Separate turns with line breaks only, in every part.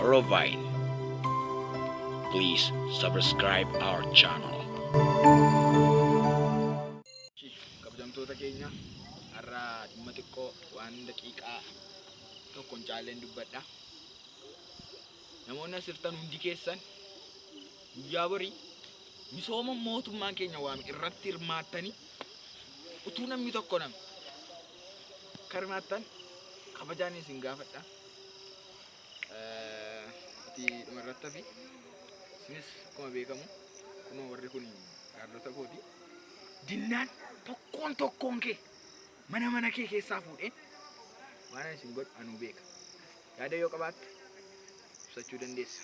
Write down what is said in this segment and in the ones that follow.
Orovine. Please subscribe our channel.
Kabajamtoota keenya har'a dhimma xiqqoo waan daqiiqaa tokko hin caalleen dubbadha. Namoonni as jirtan hundi keessan guyyaa borii misooma mootummaan keenya waame irratti hirmaattanii utuu namni tokko namni akka hirmaattan kabajaan isin gaafadha. Ati dhuma irratti hafi. Isinis akkuma beekamu kunoo warri kun gaardota kooti. Dinnaan tokkoon tokkoon kee mana mana kee keessaa fuudhee waan ani isin godhu anuu beeka. Yaada yoo qabaatte ibsachuu dandeessa.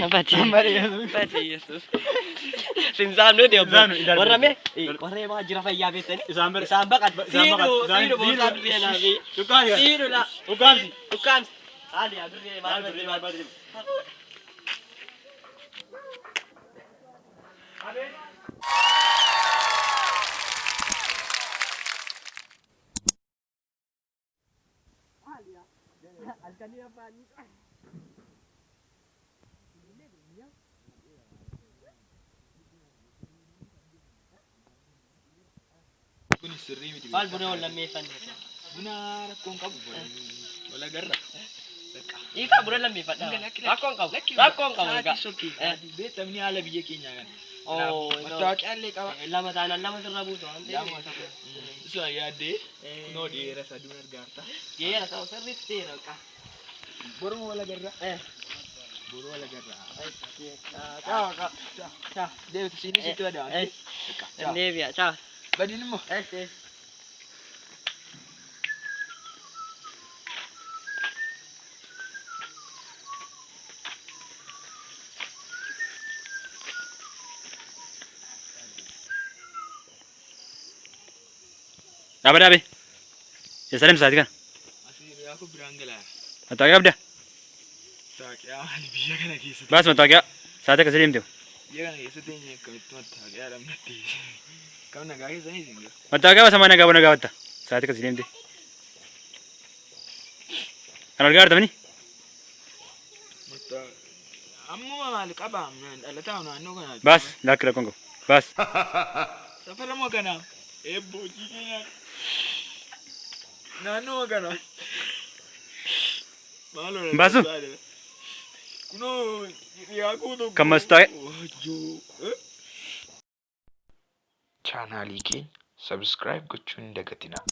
Bati Yesus. Sinsaanu deemu. Warra mee warra waajjira fayyaa beektanii.
Isaan bira.
Isaan baqat.
Isaan baqat.
Siidhu
Isaan-
siidhu boosaa
siidhu.
birree naafi.
Ukkaamsi.
Siidhu la.
Ukkaamsi.
Ukkaamsi. Haali yaa birree maal
Maal birrii maal baatee deema?
Kun sirrii miti.
Maal buna wal lammeeffanne.
Buna rakkoon qabu wal agarra.
Hiikaa buna lammeeffadha. Rakkoon qabu. Rakkoon qabu egaa.
Beektamni haala biyya keenyaa kana.
Oo.
Mattaawoqiyaa illee qaba.
Lama taanaan lama sirra buusu waan ta'eef.
Isuma yaaddee kunoo dhiyeera saduun argaarta.
Geera ta'u sirriitti seera qaqa.
Boruma wal agarra. Boru wal agarra.
Ciao ciao.
Deebitu siinii sitti badaa.
Deebi'a ciao.
Badiin immoo.
Dhaaba dhaabe. Eessa deemta sa'aatii kana?
Asii hiriyaa koo biraan galaa.
Mattaaqiyaa qabda?
Mattaaqiyaa maali biyya kana keessatti?
Baas mattaaqiyaa. Sa'aatii akkasii deemte.
Biyya kana keessatti eenyu akkamitti mattaaqiyaa dhabnatti? Kam nagaa keessanii isin gara?
Mattaaqiyaa baasa maa nagaa bona gaafatta? Sa'aatii akkasii deemte. Kan argaa jirtamini?
Ammuma maal qaba dhalataa naannoo kanaati.
Baas lakki rakkoon qabu. Baas.
Safara moo kana? Eebboo hojii keenyaa. Naannoo kana. Maaloo
Hin baasu?
Kunoo dhiyaa koo tokko.
Kan mastaa'e.
Waajjoo.
Chaanaalii keenya Subscribe gochuu hin dagatinaa.